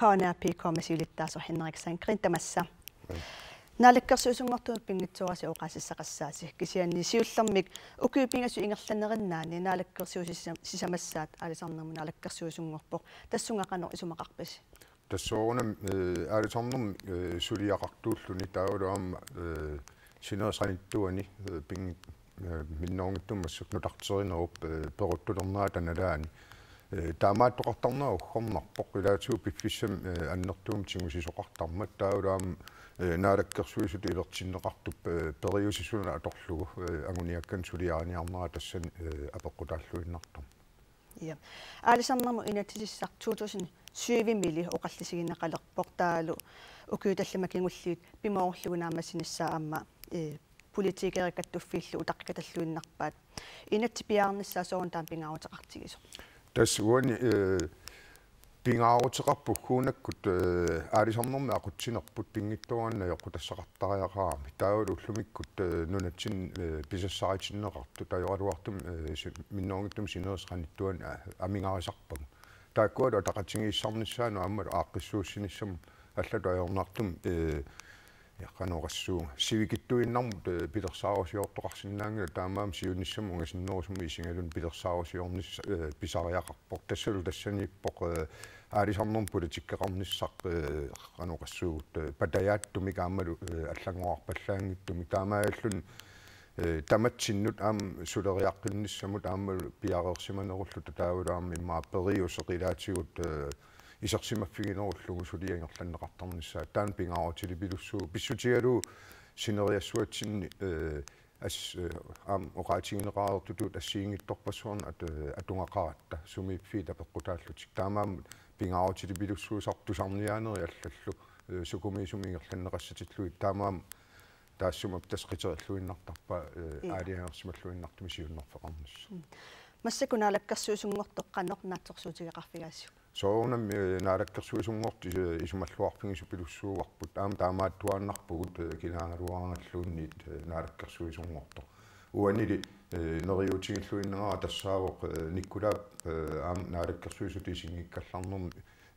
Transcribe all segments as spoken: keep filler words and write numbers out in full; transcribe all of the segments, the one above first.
P N R P-mi siulittaasoq Henrik Sandgreen tamassa. Naalakkersuisunngortumut pinngitsoorasi oqaasissaqassaasi. Kisianni siullermik ukiut pingasut ingerlanerinnaanni naalakkersuisut sisa-, sisamassaat aalisarnermut naalakkersuisunngorpoq. Tassunga qanoq isumaqarpisi? Tassa soorunami, eh, aalisarnermut, eh, suliaqartuulluni taavalu aamma, eh, sinerissap qanittuani, eh, ping-, eh, minnerunngitsumik massakkut nutarterinerup, eh, peruttulernerata nalaani. Eh, taamaattoqartarnera uggornarpoq, ilaatigut piffissami, eh, annertuumik tigusisoqartarmat taavalu aamma, eh, naalakkersuisutut ivertinneqartup, eh, periuseq suna atorlugu, eh, anguniakkanik suliariniarnera tassani, eh, apeqqutaalluinnartarmat. Ja. Aalisarnermut inatsisissaq to tusind syv-mili oqallisigineqalerpoq taavalu ukiut tallimat kingulliit pimoorullugu naammassinissaa aamma, eh, politikerit kattuffiillu utaqqikatalluinnarpaat. Inatsit piareernissaa sooruna taama pingaaruteqartigisoq? Tassa uani, eh, pingaaruteqarpoq uunga, eh, aalisarnermi aqutsinerput pinngitsoorani najoqqutassaqartariaqarami. Taavalu ullumikkut, eh, nunatsinni, eh, pisassaritinneqartut ajoraluartumik, eh, si-, minnerunngitsumik sinerissap qanittuani, eh, amigarisarpagut. Taakkualu ataqatigiissaarnissaannut aammalu aaqqissuussinissamut allatut ajornartumik, eh, ja, qanoq oqassuunga, sivikitsuinnarmut, eh, pilersaarusiortoqarsinnaanngilaq, taamaammat siunissamut ungasinnerusumut isigaluni pilersaarusiornissaq, eh, pisariaqarpoq. Tassalu tassaniippoq, eh, aalisarnermut politikkeqarnissaq, eh, qanoq oqassuugut, eh, patajaatsumik aammalu, eh, allanngorarpallaanngitsumik, taamaalilluni, eh, tamatsinnut aamma suleriaqqinnissamut aammalu piareersimanerulluta taavalu aamma immaqa periuseq ilaatigut, eh, isersimaffiginerullugu suliaq ingerlanneqartarnissaa. Taanna pingaarutilipilussuuvoq, pissutigalugu sineriassuatsinni, eh, as-, eh, aamma oqaatigineqareertutut assigiinngitsorpassuarnik at-, eh, atugaqaratta sumiiffiit apeqqutaallutik. Taamaammat pingaarutilipilussuusarpoq tusarniaanerit allallu, eh, sukumiisumik ingerlanneqassatillugit. Taamaammat taassuma tassa qiterilluinnartarpaa, eh, Ja. aalajangersimalluinnartumik siunnerfeqarnissaq. Mm. Massakkut naalakkersuisunngortoq qanoq naatsorsuutigeqarfigaasiuk? Soorunami, eh, naalakkersuisunngortut is-, isumalluarfigisapilussuuarput. Aamma taamaattuaannarpugut, eh, kinaagaluaraangalluunniit, eh, naalakkersuisunngortoq. Uanili, eh, neriuutigilluinnagara tassaavoq, eh, Nikolai, eh, aamma naalakkersuisutut isinngikkallarnermi,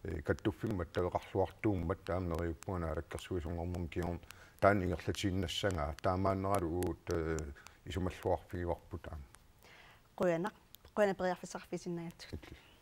eh, kattuffimmat attaveqarluartuummat aamma neriuppunga naalakkersuisunngornermi kingorna taanna ingerlatiinnassagaa, taamaanneralu uagut, eh, isumalluarfigivarput aamma. Qujanaq, qujanaq periarfissaqarfigisinnaagatsigut. Illillu.